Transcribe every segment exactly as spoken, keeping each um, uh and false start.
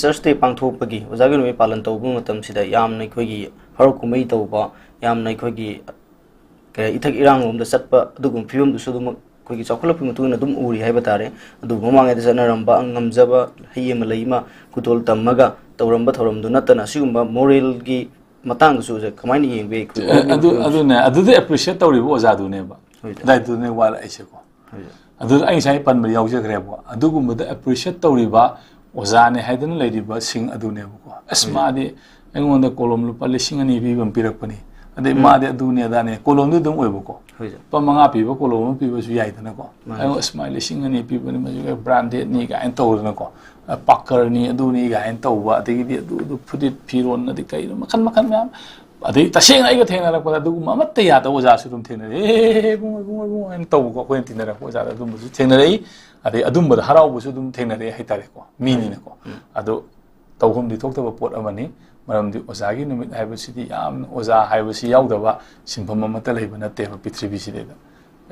Teachers ꯗꯦ ꯄꯥꯡꯊꯣꯛꯄꯒꯤ, ꯑꯣꯖꯥꯒꯤ ꯅꯨꯃꯤꯠ ꯄꯥꯂꯟ ꯇꯧꯕ ꯃꯇꯝꯁꯤꯗ ꯌꯥꯝꯅ ꯑꯩꯈꯣꯏꯒꯤ ꯍꯔꯥꯎ ꯀꯨꯝꯍꯩ ꯇꯧꯕ, ꯌꯥꯝꯅ ꯑꯩꯈꯣꯏꯒꯤ ꯀꯩ ꯏꯊꯛ ꯏꯔꯥꯡꯂꯣꯝꯗ ꯆꯠꯄ ꯑꯗꯨꯒꯨꯝꯕ ꯐꯤꯕꯝꯗꯨꯁꯨ ꯑꯗꯨꯃꯛ ꯑꯩꯈꯣꯏꯒꯤ ꯆꯥꯎꯈꯠꯂꯛꯄꯒꯤ ꯃꯇꯨꯡ ꯏꯟꯅ ꯑꯗꯨꯝ ꯎꯔꯤ ꯍꯥꯏꯕ ꯇꯥꯔꯦ꯫ ꯑꯗꯨꯕꯨ ꯃꯃꯥꯡꯉꯩꯗ ꯆꯠꯅꯔꯝꯕ ꯉꯝꯖꯕ ꯍꯩ ꯑꯃ ꯂꯩ ꯑꯃ ꯈꯨꯗꯣꯜ ꯇꯝꯃꯒ ꯇꯧꯔꯝꯕ ꯊꯧꯔꯝꯗꯨ ꯅꯠꯇꯅ, ꯑꯁꯤꯒꯨꯝꯕ ꯃꯣꯔꯦꯜꯒꯤ ꯃꯇꯥꯡꯗꯁꯨ ꯑꯣꯖꯥ ꯀꯃꯥꯏꯅ ꯌꯦꯡꯕꯤ? ꯑꯩꯈꯣꯏ ꯑꯦ, ꯑꯗꯨ, ꯑꯗꯨꯅꯦ, ꯑꯗꯨꯗ ꯑꯦꯄ꯭ꯔꯤꯁꯤꯌꯦꯠ ꯇꯧꯔꯤꯕ ꯑꯣꯖꯥꯗꯨꯅꯦꯕ꯫ ꯍꯣꯏ, ꯁꯥꯔ꯫ ꯑꯗꯨꯗꯥꯏꯗꯨꯅꯦ ꯋꯥꯔꯛꯏꯁꯦꯀꯣ꯫ ꯍꯣꯏ, ꯁꯥꯔ꯫ ꯑꯗꯨꯗ ꯑꯩ ꯉꯁꯥꯏ ꯄꯟꯕ ꯌꯥꯎꯖꯈ꯭ꯔꯦꯕ꯫ ꯑꯗꯨꯒꯨꯝꯕꯗ ꯑꯦꯄ꯭ꯔꯤꯁꯤꯌꯦꯠ ꯇꯧꯔꯤꯕ ꯑꯣꯖꯥꯅꯦ ꯍꯥꯏꯗꯅ ꯂꯩꯔꯤꯕꯁꯤꯡ ꯑꯗꯨꯅꯦꯕꯀꯣ꯫ ꯑꯁ, ꯍꯣꯏ, ꯁꯥꯔ꯫ ꯃꯥꯗꯤ ꯑꯩꯉꯣꯟꯗ ꯀꯣꯂꯣꯝ ꯂꯨꯄꯥ ꯂꯤꯁꯤꯡ ꯑꯅꯤ ꯄꯤꯕ ꯑꯃ ꯄꯤꯔꯛꯄꯅꯤ, ꯑꯗꯩ ꯎꯝ꯫ ꯃꯥꯗꯤ ꯑꯗꯨꯅꯦ ꯑꯗꯥꯅꯦ, ꯀꯣꯂꯣꯝꯗꯤ ꯑꯗꯨꯝ ꯑꯣꯏꯕꯀꯣ꯫ ꯍꯣꯏ, ꯁꯥꯔ꯫ ꯂꯨꯄꯥ ꯃꯉꯥ ꯄꯤꯕ ꯀꯣꯂꯣꯝ ꯑꯃ ꯄꯤꯕꯁꯨ ꯌꯥꯏꯗꯅꯀꯣ꯫ ꯃꯥꯅꯤ, ꯑꯩꯉꯣꯟꯗ, ꯁꯥꯔ꯫ "ꯑꯁ, ꯃꯥꯏ ꯂꯤꯁꯤꯡ ꯑꯅꯤ ꯄꯤꯕꯅꯤ, ꯃꯁꯤ ꯕ꯭ꯔꯥꯟꯗꯦꯗꯅꯤ" ꯀꯥꯏꯅ ꯇꯧꯗꯅꯀꯣ꯫ ꯑ, ꯄꯥꯀꯔꯅꯤ, ꯑꯗꯨꯅꯤ ꯀꯥꯏꯅ ꯇꯧꯕ, ꯑꯗꯒꯤꯗꯤ ꯑꯗꯨ, ꯑꯗꯨ ꯐꯨꯔꯤꯠ ꯐꯤꯔꯣꯟ, ꯑꯗꯩ ꯀꯩꯅꯣ ꯃꯈꯟ ꯃꯈꯟ ꯃꯌꯥꯝ꯫ ꯑꯗꯩ ꯇꯁꯦꯡꯅ ꯑꯩꯒ ꯊꯦꯡꯅꯔꯛꯄꯗ ꯑꯗꯨꯒꯨꯝꯕ ꯑꯃꯠꯇ ꯌꯥꯗꯕ ꯑꯣꯖꯥꯁꯨ ꯑꯗꯨꯝ ꯊꯦꯡꯅꯔꯛꯏ꯫ "ꯑꯦ, ꯏꯕꯨꯡꯉꯣ, ꯏꯕꯨꯡꯉꯣ, ꯏꯕꯨꯡꯉꯣ" ꯍꯥꯏꯅ ꯇꯧꯕꯀꯣ꯫ ꯑꯩꯈꯣꯏꯅ ꯇꯤꯟꯅꯔꯛꯄ ꯑꯣꯖꯥꯗ ꯑꯗꯨꯝꯕꯁꯨ ꯊꯦꯡꯅꯔꯛꯏ꯫ ꯑꯗꯩ ꯑꯗꯨꯝꯕꯗ ꯍꯔꯥꯎꯕꯁꯨ ꯑꯗꯨꯝ ꯊꯦꯡꯅꯔꯛꯑꯦ ꯍꯥꯏꯇꯥꯔꯦꯀꯣ, ꯃꯤꯅꯤꯅꯀꯣ꯫ ꯎꯝ꯫ ꯑꯗꯣ ꯇꯧꯐꯝꯗꯤ ꯊꯣꯛꯇꯕ ꯄꯣꯠ ꯑꯃꯅꯤ꯫ ꯃꯔꯝꯗꯤ ꯑꯣꯖꯥꯒꯤ ꯅꯨꯃꯤꯠ ꯍꯥꯏꯕꯁꯤꯗꯤ ꯌꯥꯝꯅ, ꯑꯣꯖꯥ ꯍꯥꯏꯕꯁꯤ ꯌꯥꯎꯗꯕ ꯁꯤꯟꯐꯝ ꯑꯃꯠꯇ ꯂꯩꯕ ꯅꯠꯇꯦꯕ ꯄ꯭ꯔꯤꯊꯤꯕꯤꯁꯤꯗꯩꯗ꯫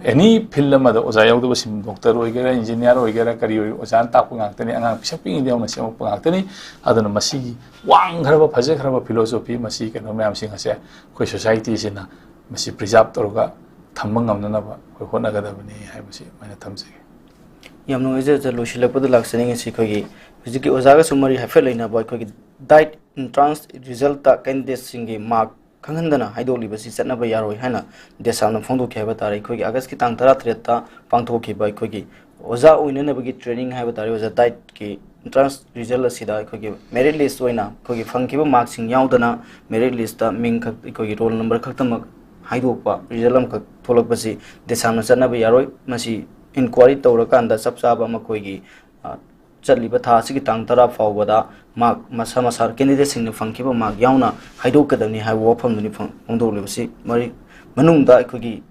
ꯑꯦꯅꯤ ꯐꯤꯜ ꯑꯃꯗ ꯑꯣꯖꯥ ꯌꯥꯎꯗꯕ ꯁꯤꯟ-, ꯗꯣꯛꯇꯔ ꯑꯣꯏꯒꯦꯔꯥ, ꯏꯟꯖꯤꯅꯤꯌꯥꯔ ꯑꯣꯏꯒꯦꯔꯥ, ꯀꯔꯤ ꯑꯣꯏ, ꯑꯣꯖꯥꯅ ꯇꯥꯛꯄ ꯉꯥꯛꯇꯅꯤ, ꯑꯉꯥꯡ ꯄꯤꯁꯛ ꯄꯤꯛꯏꯉꯩꯗ ꯍꯧꯅ ꯁꯦꯝꯃꯛꯄ ꯉꯥꯛꯇꯅꯤ꯫ ꯑꯗꯨꯅ ꯃꯁꯤꯒꯤ ꯋꯥꯡꯈ꯭ꯔꯕ, ꯐꯖꯈ꯭ꯔꯕ ꯐꯤꯂꯣꯁꯣꯐꯤ, ꯃꯁꯤ ꯀꯩꯅꯣ ꯃꯌꯥꯝꯁꯤꯡ ꯑꯁꯦ ꯑꯩꯈꯣꯏ ꯁꯣꯁꯥꯏꯇꯤꯁꯤꯅ ꯃꯁꯤ ꯄ꯭ꯔꯤꯖꯥꯕ ꯇꯧꯔꯒ ꯊꯝꯕ ꯉꯝꯅꯅꯕ ꯑꯩꯈꯣꯏ ꯍꯣꯠꯅꯒꯗꯕꯅꯤ ꯍꯥꯏꯕꯁꯤ ꯑꯩꯅ ꯊꯝꯖꯒꯦ꯫ ꯌꯥꯝ ꯅꯨꯡꯉꯥꯏꯖꯩ, ꯑꯣꯖꯥ꯫ ꯂꯣꯏꯁꯤꯜꯂꯛꯄꯗ ꯂꯥꯛꯆꯅꯤꯡꯉꯤꯁꯤ ꯑꯩꯈꯣꯏꯒꯤ ꯍꯧꯖꯤꯛꯀꯤ ꯑꯣꯖꯥꯒꯁꯨ ꯃꯔꯤ ꯍꯥꯏꯐꯦꯠ ꯂꯩꯅꯕ ꯑꯩꯈꯣꯏꯒꯤ ꯗꯥꯏꯠ ꯑꯦꯟꯇ꯭ꯔꯥꯟꯁ ꯔꯤꯖꯜꯇ ꯀꯦꯟꯗꯤꯗꯦꯠꯁꯤꯡꯒꯤ ꯃꯥꯔꯛ ꯈꯪꯍꯟꯗꯅ ꯍꯥꯏꯗꯣꯛꯂꯤꯕꯁꯤ ꯆꯠꯅꯕ ꯌꯥꯔꯣꯏ ꯍꯥꯏꯅ ꯗꯦꯁꯥꯝꯅ ꯐꯣꯡꯗꯣꯛꯈꯤ ꯍꯥꯏꯕ ꯇꯥꯔꯦ꯫ ꯑꯩꯈꯣꯏꯒꯤ ꯑꯥꯒꯁꯀꯤ ꯇꯥꯡ ꯇꯔꯥꯇꯔꯦꯠꯇ ꯄꯥꯡꯊꯣꯛꯈꯤꯕ ꯑꯩꯈꯣꯏꯒꯤ ꯑꯣꯖꯥ ꯑꯣꯏꯅꯅꯕꯒꯤ ꯇ꯭ꯔꯦꯅꯤꯡ ꯍꯥꯏꯕ ꯇꯥꯔꯦ, ꯑꯣꯖꯥ ꯗꯥꯏꯠꯀꯤ ꯑꯦꯟꯇ꯭ꯔꯥꯟꯁ ꯔꯤꯖꯜ ꯑꯁꯤꯗ ꯑꯩꯈꯣꯏꯒꯤ ꯃꯦꯔꯤꯠ ꯂꯤꯁ ꯑꯣꯏꯅ ꯑꯩꯈꯣꯏꯒꯤ ꯐꯪꯈꯤꯕ ꯃꯥꯔꯛꯁꯤꯡ ꯌꯥꯎꯗꯅ ꯃꯦꯔꯤꯠ ꯂꯤꯁꯇ ꯃꯤꯡ ꯈꯛ, ꯑꯩꯈꯣꯏꯒꯤ ꯔꯣꯜ ꯅꯝꯕꯔ ꯈꯛꯇꯃꯛ ꯍꯥꯏꯗꯣꯛꯄ, ꯔꯤꯖꯜ ꯑꯃꯈꯛ ꯊꯣꯛꯂꯛꯄꯁꯤ ꯗꯦꯁꯥꯝꯅ ꯆꯠꯅꯕ ꯌꯥꯔꯣꯏ꯫ ꯃꯁꯤ ꯏꯟꯀ꯭ꯋꯥꯔꯤ ꯇꯧꯔꯀꯥꯟꯗ ꯆꯞ ꯆꯥꯕ ꯃꯈꯣꯏꯒꯤ, ꯑ, ꯆꯠꯂꯤꯕ ꯊꯥ ꯑꯁꯤꯒꯤ ꯇꯥꯡ ꯇꯔꯥ ꯐꯥꯎꯕꯗ ꯃꯥꯔꯛ ꯃꯁꯥ ꯃꯁꯥ ꯀꯦꯟꯗꯤꯗꯦꯠꯁꯤꯡꯅ ꯐꯪꯈꯤꯕ ꯃꯥꯔꯛ ꯌꯥꯎꯅ ꯍꯥꯏꯗꯣꯛꯀꯗꯕꯅꯤ ꯍꯥꯏꯕ ꯋꯥꯐꯝꯗꯨꯅꯤ ꯐꯣꯡ-, ꯐꯣꯡꯗꯣꯛꯂꯤꯕꯁꯤ꯫ ꯃꯔꯤ-, ꯃꯅꯨꯡꯗ ꯑꯩꯈꯣꯏꯒꯤ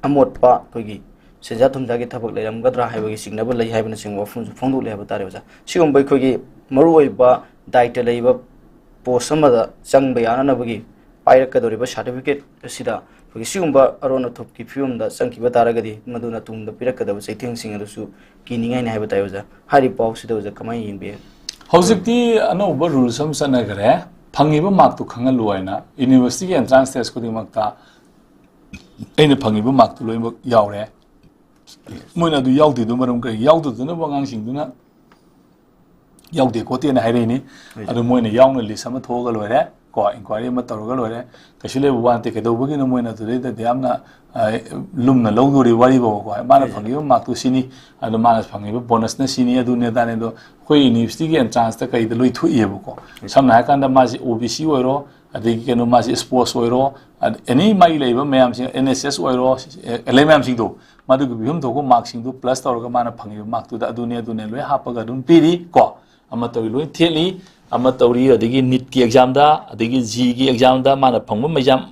ꯑꯃꯣꯠꯄ, ꯑꯩꯈꯣꯏꯒꯤ ꯁꯦꯟꯖꯥ ꯊꯨꯝꯖꯥꯒꯤ ꯊꯕꯛ ꯂꯩꯔꯝꯒꯗ꯭ꯔꯥ ꯍꯥꯏꯕꯒꯤ ꯆꯤꯡꯅꯕ ꯂꯩ ꯍꯥꯏꯕꯅꯆꯤꯡꯕ ꯋꯥꯐꯝꯁꯨ ꯐꯣꯡꯗꯣꯛꯂꯤ ꯍꯥꯏꯕ ꯇꯥꯔꯦ, ꯑꯣꯖꯥ꯫ ꯁꯤꯒꯨꯝꯕ ꯑꯩꯈꯣꯏꯒꯤ ꯃꯔꯨꯑꯣꯏꯕ ꯗꯥꯏꯇ ꯂꯩꯕ ꯄꯣꯁ ꯑꯃꯗ ꯆꯪꯕ ꯌꯥꯅꯅꯕꯒꯤ ꯄꯥꯏꯔꯛꯀꯗꯧꯔꯤꯕ ꯁꯥꯔꯇꯤꯐꯤꯀꯦꯠ ꯑꯁꯤꯗ ꯑꯩꯈꯣꯏꯒꯤ ꯁꯤꯒꯨꯝꯕ ꯑꯔꯣꯟ ꯑꯊꯨꯞꯀꯤ ꯐꯤꯕꯝꯗ ꯆꯪꯈꯤꯕ ꯇꯥꯔꯒꯗꯤ ꯃꯗꯨꯅ ꯇꯨꯡꯗ ꯄꯤꯔꯛꯀꯗꯕ ꯆꯩꯊꯦꯡꯁꯤꯡ ꯑꯗꯨꯁꯨ ꯀꯤꯅꯤꯡꯉꯥꯏꯅꯤ ꯍꯥꯏꯕ ꯇꯥꯏ, ꯑꯣꯖꯥ꯫ ꯍꯥꯏꯔꯤꯕ ꯄꯥꯎꯁꯤꯗ ꯑꯣꯖꯥ ꯀꯃꯥꯏꯅ ꯌꯦꯡꯕꯤ? ꯍꯧꯖꯤꯛꯇꯤ ꯑꯅꯧꯕ ꯔꯨꯜꯁ ꯑꯃ ꯆꯠꯅꯈ꯭ꯔꯦ꯫ ꯐꯪꯉꯤꯕ ꯃꯥꯔꯛꯇꯨ ꯈꯪꯍꯜꯂꯨ ꯍꯥꯏꯅ ꯌꯨꯅꯤꯚꯔꯁꯤꯇꯤꯒꯤ ꯑꯦꯟꯇ꯭ꯔꯥꯟꯁ ꯇꯦꯁ ꯈꯨꯗꯤꯡꯃꯛꯇ ꯑꯩꯅ ꯐꯪꯉꯤꯕ ꯃꯥꯔꯛꯇꯨ ꯂꯣꯏꯅꯃꯛ ꯌꯥꯎꯔꯦ꯫ ꯃꯣꯏꯅ ꯑꯗꯨ ꯌꯥꯎꯗꯦꯗꯨ ꯃꯔꯝ ꯀꯔꯤ? ꯌꯥꯎꯗꯗꯅꯕ ꯑꯉꯥꯡꯁꯤꯡꯗꯨꯅ ꯌꯥꯎꯗꯦ ꯈꯣꯠꯇꯦꯅ ꯍꯥꯏꯔꯛꯏꯅꯤ꯫ ꯑꯗꯨ ꯃꯣꯏꯅ ꯌꯥꯎꯅ ꯂꯤꯁ ꯑꯃ ꯊꯣꯛꯑꯒ ꯂꯣꯏꯔꯦ ꯀꯣ, ꯏꯟꯀ꯭ꯋꯥꯏꯔꯤ ꯑꯃ ꯇꯧꯔꯒ ꯂꯣꯏꯔꯦ꯫ ꯀꯩꯁꯨ ꯂꯩꯕ ꯋꯥ ꯅꯠꯇꯦ꯫ ꯀꯩꯗꯧꯕꯒꯤꯅꯣ ꯃꯣꯏꯅ ꯑꯗꯨꯗꯩꯗꯗꯤ ꯌꯥꯝꯅ ꯑ, ꯂꯨꯝꯅ ꯂꯧꯗꯣꯔꯤ ꯋꯥꯔꯤꯕꯣꯕꯀꯣ? ꯃꯥꯅ ꯐꯪꯉꯤꯕ ꯃꯥꯔꯛꯇꯨ ꯁꯤꯅꯤ, ꯑꯗꯣ ꯃꯥꯅ ꯐꯪꯉꯤꯕ ꯕꯣꯅꯁꯅ ꯁꯤꯅꯤ, ꯑꯗꯨꯅꯦ ꯑꯗꯥꯅꯦ꯫ ꯑꯗꯣ ꯑꯩꯈꯣꯏ ꯌꯨꯅꯤꯚꯔꯁꯤꯇꯤꯒꯤ ꯑꯦꯟꯇ꯭ꯔꯥꯟꯁꯇ ꯀꯩꯗ ꯂꯣꯏ ꯊꯣꯛꯏꯕꯀꯣ꯫ ꯁꯝꯅ ꯍꯥꯏꯔꯀꯥꯟꯗ ꯃꯥꯁꯤ ꯑꯣ ꯕꯤ ꯁꯤ ꯑꯣꯏꯔꯣ, ꯑꯗꯒꯤ ꯀꯩꯅꯣ ꯃꯥꯁꯤ ꯁ꯭ꯄꯣꯔꯠꯁ ꯑꯣꯏꯔꯣ, ꯑꯦꯅꯤ ꯃꯥꯒꯤ ꯂꯩꯔꯤꯕ ꯃꯌꯥꯝꯁꯤꯡ, ꯑꯦꯟ ꯑꯦꯁ ꯑꯦꯁ ꯑꯣꯏꯔꯣ, ꯑꯦ, ꯂꯩ ꯃꯌꯥꯝꯁꯤꯡꯗꯣ, ꯃꯗꯨꯒꯤ ꯄꯤꯐꯝ ꯊꯣꯛꯄ ꯃꯥꯔꯛꯁꯤꯡꯗꯨ ꯄ꯭ꯂꯁ ꯇꯧꯔꯒ ꯃꯥꯅ ꯐꯪꯉꯤꯕ ꯃꯥꯔꯛꯇꯨꯗ ꯑꯗꯨꯅꯦ ꯑꯗꯨꯅꯦ ꯂꯣꯏ ꯍꯥꯞꯄꯒ ꯑꯗꯨꯝ ꯄꯤꯔꯤ ꯀꯣ꯫ ꯑꯃ ꯇꯧꯔꯤ ꯂꯣꯏ ꯊꯦꯠꯂꯤ, ꯑꯃ ꯇꯧꯔꯤ, ꯑꯗꯒꯤ ꯅꯤꯠꯀꯤ ꯑꯦꯛꯖꯥꯝꯗ, ꯑꯗꯒꯤ ꯖꯤꯒꯤ ꯑꯦꯛꯖꯥꯝꯗ ꯃꯥꯅ ꯐꯪꯕ ꯑꯦꯛꯖꯥꯝ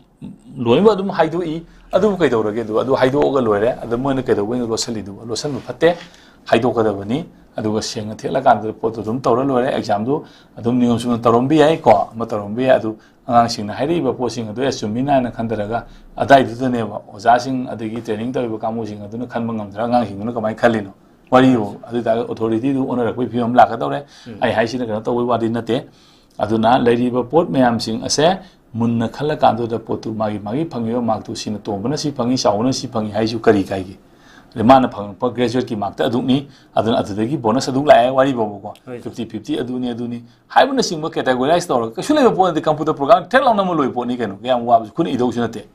ꯂꯣꯏꯅꯃꯛ ꯑꯗꯨꯝ ꯍꯥꯏꯗꯣꯛꯏ꯫ ꯑꯗꯨꯕꯨ ꯀꯩꯗꯧꯔꯒꯦ? ꯑꯗꯨ, ꯑꯗꯨ ꯍꯥꯏꯗꯣꯛꯑꯒ ꯂꯣꯏꯔꯦ꯫ ꯑꯗ ꯃꯣꯏꯅ ꯀꯩꯗꯧꯕꯩꯅꯣ ꯂꯣꯠꯁꯤꯜꯂꯤꯗꯨꯕꯨ? ꯂꯣꯠꯁꯤꯟꯕ ꯐꯠꯇꯦ, ꯍꯥꯏꯗꯣꯛꯀꯗꯕꯅꯤ꯫ ꯑꯗꯨꯒ ꯁꯦꯡꯅ ꯊꯦꯠꯂꯀꯥꯟꯗ ꯄꯣꯠꯇꯨ ꯑꯗꯨꯝ ꯇꯧꯔ ꯂꯣꯏꯔꯦ꯫ ꯑꯦꯛꯖꯥꯝꯗꯨ ꯑꯗꯨꯝ ꯅꯤꯌꯣꯝ ꯆꯨꯝꯅ ꯇꯧꯔꯝꯕ ꯌꯥꯏ ꯀꯣ, ꯑꯃ ꯇꯧꯔꯝꯕ ꯌꯥꯏ꯫ ꯑꯗꯨ ꯑꯉꯥꯡꯁꯤꯡꯅ ꯍꯥꯏꯔꯛꯏꯕ ꯄꯣꯠꯁꯤꯡ ꯑꯗꯨ ꯑꯦ ꯆꯨꯝꯃꯤꯅ ꯍꯥꯏꯅ ꯈꯟꯊꯔꯒ ꯑꯗꯥꯏꯗꯨꯗꯅꯦꯕ ꯑꯣꯖꯥꯁꯤꯡ ꯑꯗꯒꯤ ꯇ꯭ꯔꯦꯅꯤꯡ ꯇꯧꯔꯤꯕ ꯀꯥꯡꯕꯨꯁꯤꯡ ꯑꯗꯨꯅ ꯈꯟꯕ ꯉꯝꯗ꯭ꯔꯥ ꯑꯉꯥꯡꯁꯤꯡꯗꯨꯅ ꯀꯃꯥꯏꯅ ꯈꯜꯂꯤꯅꯣ? ꯋꯥꯔꯤꯕꯨ ꯑꯗꯨ ꯑꯣꯏꯇꯥꯔꯒꯗꯤ ꯑꯣꯊꯣꯔꯤꯇꯤꯗꯨ ꯑꯣꯟꯅꯔꯛꯄꯒꯤ ꯐꯤꯕꯝ ꯑꯃ ꯂꯥꯛꯀꯗꯧꯔꯦ꯫ ꯑꯩ ꯍꯥꯏꯁꯤꯅ ꯀꯩꯅꯣ ꯇꯧꯕꯒꯤ ꯋꯥꯗꯤ ꯅꯠꯇꯦ꯫ ꯑꯗꯨꯅ ꯂꯩꯔꯤꯕ ꯄꯣꯠ ꯃꯌꯥꯝꯁꯤꯡ ꯑꯁꯦ ꯃꯨꯟꯅ ꯈꯜꯂꯀꯥꯟꯗꯨꯗ ꯄꯣꯠꯇꯨ ꯃꯥꯒꯤ, ꯃꯥꯒꯤ ꯐꯪꯉꯤꯕ ꯃꯥꯔꯛꯇꯨ ꯁꯤꯅ ꯇꯣꯝꯕꯅ ꯁꯤ ꯐꯪꯉꯤ, ꯆꯥꯎꯕꯅ ꯁꯤ ꯐꯪꯉꯤ ꯍꯥꯏꯁꯨ ꯀꯔꯤ ꯀꯥꯏꯒꯦ? ꯑꯗꯩ ꯃꯥꯅ ꯐꯪꯉꯛꯄ ꯒ꯭ꯔꯦꯖꯨꯋꯦꯠꯀꯤ ꯃꯥꯔꯛꯇ ꯑꯗꯨꯛꯅꯤ, ꯑꯗꯨꯅ ꯑꯗꯨꯗꯒꯤ ꯕꯣꯅꯁ ꯑꯗꯨꯛ ꯂꯥꯛꯑꯦ ꯋꯥꯔꯤꯕꯣꯕꯀꯣ꯫ ꯐꯤꯐꯇꯤ ꯐꯤꯐꯇꯤ ꯑꯗꯨꯅꯤ, ꯑꯗꯨꯅꯤ ꯍꯥꯏꯕꯅꯆꯤꯡꯕ ꯀꯦꯇꯦꯒꯣꯔꯥꯏꯁ ꯇꯧꯔꯒ ꯀꯩꯁꯨ ꯂꯩꯕ ꯄꯣꯠ ꯅꯠꯇꯦ꯫ ꯀꯝꯄ꯭ꯌꯨꯇꯔ ꯄ꯭ꯔꯣꯒ꯭ꯔꯥꯝ ꯊꯦꯠ ꯂꯥꯎꯅ ꯑꯃ ꯂꯣꯏ ꯄꯣꯠꯅꯤ ꯀꯩꯅꯣ, ꯀꯌꯥꯝ ꯋꯥꯕꯁꯨ ꯈꯨꯠꯅ ꯏꯗꯧꯁꯨ ꯅꯠꯇꯦ꯫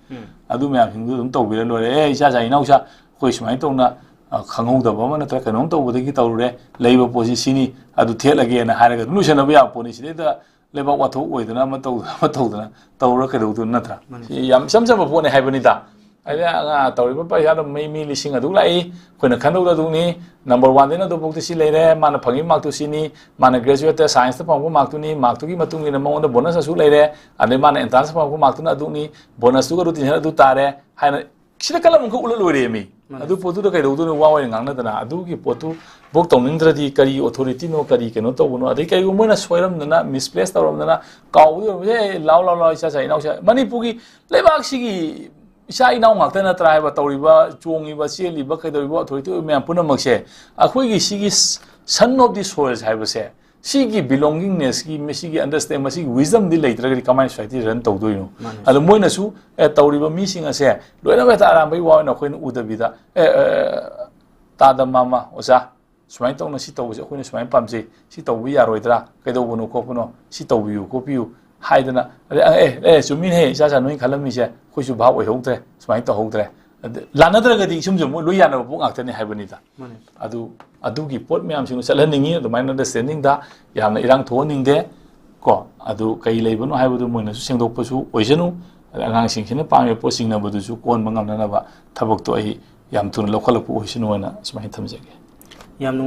ꯑꯗꯨ ꯃꯌꯥꯝꯁꯤꯡꯗꯨ ꯑꯗꯨꯝ ꯇꯧꯕꯤꯔ ꯂꯣꯏꯔꯦ꯫ ꯑꯦ ꯏꯆꯥ ꯏꯆꯥ ꯏꯅꯥꯎꯆꯥ ꯑꯩꯈꯣꯏ ꯁꯨꯃꯥꯏꯅ ꯇꯧꯅ ꯑ, ꯈꯪꯍꯧꯗꯕ ꯑꯃ ꯅꯠꯇ꯭ꯔꯒ ꯀꯩꯅꯣꯝ ꯇꯧꯕꯗꯒꯤ ꯇꯧꯔꯨꯔꯦ, ꯂꯩꯕ ꯄꯣꯠꯁꯤ ꯁꯤꯅꯤ, ꯑꯗꯨ ꯊꯦꯠꯂꯒꯦꯅ ꯍꯥꯏꯔꯒ ꯑꯗꯨꯝ ꯂꯣꯏꯁꯟꯅꯕ ꯌꯥꯕ ꯄꯣꯠꯅꯤ꯫ ꯁꯤꯗꯩꯗ ꯂꯩꯕꯥꯛ ꯋꯥꯊꯣꯛ ꯑꯣꯏꯗꯅ ꯑꯃ ꯇꯧꯗꯅ ꯑꯃ ꯇꯧꯗꯅ ꯇꯧꯔ ꯀꯩꯗꯧꯗꯣꯏꯅꯣ ꯅꯠꯇ꯭ꯔꯥ? ꯁꯤ ꯌꯥꯝ ꯏꯆꯝ ꯆꯝꯕ ꯄꯣꯠꯅꯤ ꯍꯥꯏꯕꯅꯤꯗ꯫ ꯍꯥꯏꯗꯤ ꯑꯉꯥꯡ ꯇꯧꯔꯤꯕ ꯄꯩꯁꯥꯗꯣ ꯃꯤ, ꯃꯤ ꯂꯤꯁꯤꯡ ꯑꯗꯨꯛ ꯂꯥꯛꯏ, ꯑꯩꯈꯣꯏꯅ ꯈꯟꯗꯧꯗ ꯑꯗꯨꯛꯅꯤ, ꯅꯝꯕꯔ ꯋꯥꯟꯗꯩꯅ ꯑꯗꯨꯐꯥꯎꯗꯤ ꯁꯤ ꯂꯩꯔꯦ, ꯃꯥꯅ ꯐꯪꯉꯤ ꯃꯥꯔꯛꯇꯨ ꯁꯤꯅꯤ, ꯃꯥꯅ ꯒ꯭ꯔꯦꯖꯨꯋꯦꯠꯇ ꯁꯥꯏꯟꯁꯇ ꯐꯪꯕ ꯃꯥꯔꯛꯇꯨꯅꯤ, ꯃꯥꯔꯛꯇꯨꯒꯤ ꯃꯇꯨꯡ ꯏꯟꯅ ꯃꯉꯣꯟꯗ ꯕꯣꯅꯁ ꯑꯁꯨꯛ ꯂꯩꯔꯦ, ꯑꯗꯩ ꯃꯥꯅ ꯑꯦꯟꯇ꯭ꯔꯥꯟꯁꯇ ꯐꯪꯕ ꯃꯥꯔꯛꯇꯨꯅ ꯑꯗꯨꯛꯅꯤ, ꯕꯣꯅꯁꯇꯨꯒ ꯔꯨꯇꯤꯟ ꯑꯗꯨ ꯇꯥꯔꯦ ꯍꯥꯏꯅ ꯁꯤꯗ ꯀꯂꯝ ꯑꯃꯈꯛ ꯎꯠꯂ ꯂꯣꯏꯔꯦ ꯃꯤ꯫ ꯑꯗꯨ ꯄꯣꯠꯇꯨꯗ ꯀꯩꯗꯧꯗꯣꯏꯅꯣ? ꯋꯥ ꯑꯣꯏꯅ ꯉꯥꯡꯅꯗꯅ ꯑꯗꯨꯒꯤ ꯄꯣꯠꯇꯨ ꯕꯣꯛ ꯇꯧꯅꯤꯡꯗ꯭ꯔꯗꯤ ꯀꯔꯤ ꯑꯣꯊꯣꯔꯤꯇꯤꯅꯣ, ꯀꯔꯤ ꯀꯩꯅꯣ ꯇꯧꯕꯅꯣ? ꯑꯗꯩ ꯀꯩꯒꯨꯝꯕ ꯃꯣꯏꯅ ꯁꯣꯏꯔꯝꯗꯅ, ꯃꯤꯁꯄ꯭ꯂꯦꯁ ꯇꯧꯔꯝꯗꯅ, ꯀꯥꯎꯕꯗꯤ ꯑꯣꯏꯔꯝꯕꯁꯨ ꯌꯥꯏ꯫ "ꯑꯦ, ꯂꯥꯎ, ꯂꯥꯎ, ꯂꯥꯎ, ꯏꯆꯥ, ꯏꯆꯥ, ꯏꯅꯥꯎꯆꯥ"꯫ ꯃꯅꯤꯄꯨꯔꯒꯤ ꯂꯩꯕꯥꯛꯁꯤꯒꯤ ꯏꯆꯥ ꯏꯅꯥꯎ ꯉꯥꯛꯇ ꯅꯠꯇ꯭ꯔꯥ ꯍꯥꯏꯕ ꯇꯧꯔꯤꯕ, ꯆꯣꯡꯉꯤꯕ, ꯆꯦꯜꯂꯤꯕ, ꯀꯩꯗꯧꯔꯤꯕ ꯑꯣꯊꯣꯔꯤꯇꯤ ꯑꯣꯏꯕ ꯃꯌꯥꯝ ꯄꯨꯝꯅꯃꯛꯁꯦ? ꯑꯩꯈꯣꯏꯒꯤ ꯁꯤꯒꯤ ꯁꯟ ꯑꯣꯐ ꯗꯤ ꯁꯣꯏꯜꯁ ꯍꯥꯏꯕꯁꯦ, ꯁꯤꯒꯤ ꯕꯤꯂꯣꯡꯒꯤꯡꯅꯦꯁꯀꯤ, ꯃꯁꯤꯒꯤ ꯑꯟꯗꯔꯁꯇꯦꯟ, ꯃꯁꯤꯒꯤ ꯋꯤꯖꯝꯗꯤ ꯂꯩꯇ꯭ꯔꯒꯗꯤ ꯀꯃꯥꯏꯅ ꯁꯣꯁꯥꯏꯇꯤ ꯔꯟ ꯇꯧꯗꯣꯏꯅꯣ? ꯃꯥꯅꯦ꯫ ꯑꯗꯣ ꯃꯣꯏꯅꯁꯨ ꯑꯦ, ꯇꯧꯔꯤꯕ ꯃꯤꯁꯤꯡ ꯑꯁꯦ ꯂꯣꯏꯅꯃꯛ ꯍꯦꯛꯇ ꯑꯔꯥꯟꯕꯒꯤ ꯋꯥ ꯑꯣꯏꯅ ꯑꯩꯈꯣꯏꯅ ꯎꯗꯕꯤꯗ, ꯑꯦ, ꯑꯦ, ꯇꯥꯗ ꯃꯥꯃ, ꯑꯣꯖꯥ, ꯁꯨꯃꯥꯏꯅ ꯇꯧꯅ ꯁꯤ ꯇꯧꯕꯁꯦ ꯑꯩꯈꯣꯏꯅ ꯁꯨꯃꯥꯏꯅ ꯄꯥꯝꯖꯩ, ꯁꯤ ꯇꯧꯕ ꯌꯥꯔꯣꯏꯗ꯭ꯔꯥ, ꯀꯩꯗꯧꯕꯅꯣ ꯈꯣꯠꯄꯅꯣ, ꯁꯤ ꯇꯧꯕꯤꯌꯨ ꯈꯣꯠꯄꯤꯌꯨ ꯍꯥꯏꯗꯅ, ꯑꯦ, ꯑꯦ, ꯑꯦ, ꯆꯨꯝꯃꯤꯅꯦꯍꯦ, ꯏꯆꯥ ꯆꯥ ꯅꯣꯏ ꯈꯜꯂꯝꯃꯤꯁꯦ ꯑꯩꯈꯣꯏꯁꯨ ꯚꯥꯞ ꯑꯣꯏꯍꯧꯗ꯭ꯔꯦ, ꯁꯨꯃꯥꯏꯅ ꯇꯧꯍꯧꯗ꯭ꯔꯦ꯫ ꯑꯗ, ꯂꯥꯟꯅꯗ꯭ꯔꯒꯗꯤ ꯁꯨꯝꯁꯨ ꯃꯣꯏ ꯂꯣꯏ ꯌꯥꯅꯕ ꯄꯣꯠ ꯉꯥꯛꯇꯅꯤ ꯍꯥꯏꯕꯅꯤꯗ꯫ ꯃꯥꯅꯦ꯫ ꯑꯗꯨ, ꯑꯗꯨꯒꯤ ꯄꯣꯠ ꯃꯌꯥꯝꯁꯤꯡꯗꯣ ꯆꯠꯍꯟꯅꯤꯡꯉꯤ꯫ ꯑꯗꯨꯃꯥꯏꯅ ꯑꯟꯗꯔꯁꯇꯦꯟꯗꯤꯡꯗ ꯌꯥꯝꯅ ꯏꯔꯥꯡ ꯊꯣꯛꯍꯟꯅꯤꯡꯗꯦ꯫ ꯀꯣ, ꯑꯗꯨ ꯀꯩ ꯂꯩꯕꯅꯣ ꯍꯥꯏꯕꯗꯨ ꯃꯣꯏꯅꯁꯨ ꯁꯦꯡꯗꯣꯛꯄꯁꯨ ꯑꯣꯏꯁꯅꯨ꯫ ꯑꯗ ꯑꯉꯥꯡꯁꯤꯡꯁꯤꯅ ꯄꯥꯝꯃꯤꯕ ꯄꯣꯠ ꯆꯤꯡꯅꯕꯗꯨꯁꯨ ꯀꯣꯟꯕ ꯉꯝꯅꯅꯕ ꯊꯕꯛꯇꯣ ꯑꯩ ꯌꯥꯝ ꯊꯨꯅ ꯂꯧꯈꯠꯂꯛꯄ ꯑꯣꯏꯁꯅꯨ ꯍꯥꯏꯅ ꯁꯨꯃꯥꯏꯅ ꯊꯝꯖꯒꯦ꯫ ꯌꯥꯝ